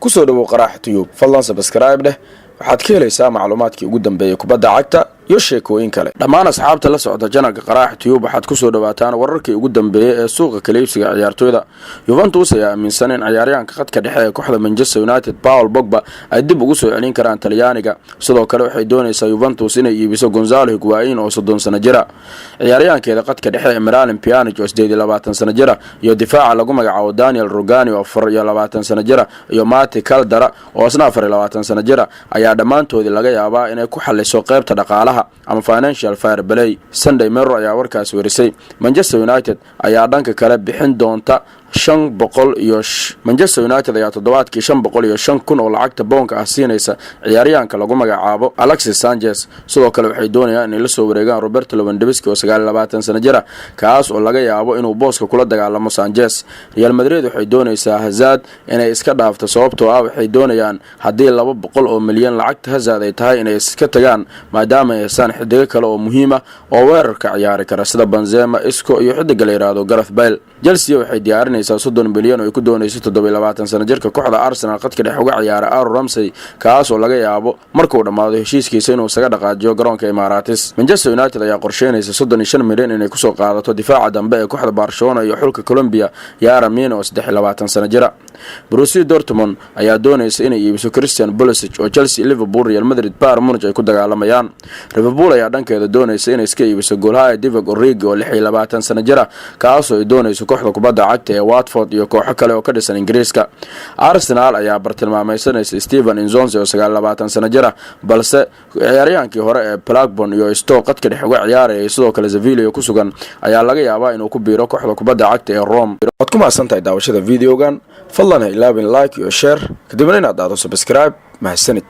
Kusoo dhawow Qaraaxa Tube. Fadlan subscribe dheh. Waxaad ka helaysaa macluumaadkii ugu dambeeyay kubadda cagta iyo sheekooyin kale. Dhammaan asxaabta la socda channelka Qaraaxa Tube, waxaad kusoo dhawaataan wararkii ugu dambeeyey ee suuqa kala iibsiga ciyaartoyda. Juventus ayaa aaminsan in ciyaaryahanka khadka dhexe ee kooxda Manchester United, Paul Pogba, ay dib ugu soo celin karaan Talyaaniga. Sidoo kale waxay doonaysaa Juventus inay iibiso Gonzalo Higuain oo 30 sano jira, ciyaaryahankeeda khadka dhexe ee Miralem Pjanic oo 28 sano jira, iyo difaaca lagu magacaabo Daniel Rugani oo 24 sano jira, iyo Mati Caldara oo isna 24 sano jira ayaa dhammaantoodii laga yaabaa inay ku xaliso qeybta dhaqaalaha ama financial fair play. Sunday Mirror ayaa warkaas werisay. Manchester United ayaa dhanka kale bixin doonta shan boqol iyo Manchester United ayaa toddobaadkii 505,000 oo lacagta poundka ah siinaysa ciyaaryahanka lagu magacaabo Alexis Sanchez. Sidoo kale waxay doonayaan inay la soo wareegaan Robert Lewandowski oo 29 sano jira, kaas oo laga yaabo inuu booska kula dagaalamo Sanchez. Real Madrid waxay doonaysaa Hazard inay iska dhaafto, sababtoo ah waxay doonayaan haddii 200 oo milyan lacagta Hazard ay tahay inay iska tagaan, maadaama ay haystaan xidigo kale oo muhiima oo weerarka ciyaari kara, sida Benzema, Isco iyo xidiga la yidhaahdo Gareth Bale. Chelsea waxay diyaarinaysaa 30 milyan oo ay ku doonayso 27 sano jirka kooxda Arsenal qadka dhex uga ciyaara, Aaron Ramsey, kaas oo laga yaabo markuu dhammaado heshiiskiisa inuu isaga dhaqaajiyo garoonka Emirates. Manchester United ayaa qorsheynaysa 35 milyan inay kusoo qaadato difaaca dambe ee kooxda Barcelona iyo xulka Colombia, Yerry Mina, oo 23 sano jira. Borussia Dortmund ayaa doonaysa inay iibiso Christian Pulisic oo Chelsea, Liverpool, Real Madrid, Bayern Munich ay ku dagaalamayaan. Liverpool ayaa dhankeeda doonaysa inay iska iibiso goolhaya Divock Origi oo 26 sano jira, kaasoo ay doonayso kooxda kubadda cagta ee Watford iyo kooxo kale oo ka dhisan Ingiriiska. Arsenal ayaa bartilmaameysanaysa Steven Nzonzi oo 29 sano jira, balse ciyaaryahaankii hore ee Blackburn iyo Stoke qadka dhex uga ciyaarayay, sidoo kale Sevilla ku sugan, ayaa laga yaabaa inuu ku biiro kooxda kubadda cagta ee Rome. Waad ku mahadsantahay daawashada videogan. Fadlan ha ilaabin like iyo share, kadibna inaad dhahdo subscribe. Mahadsanid.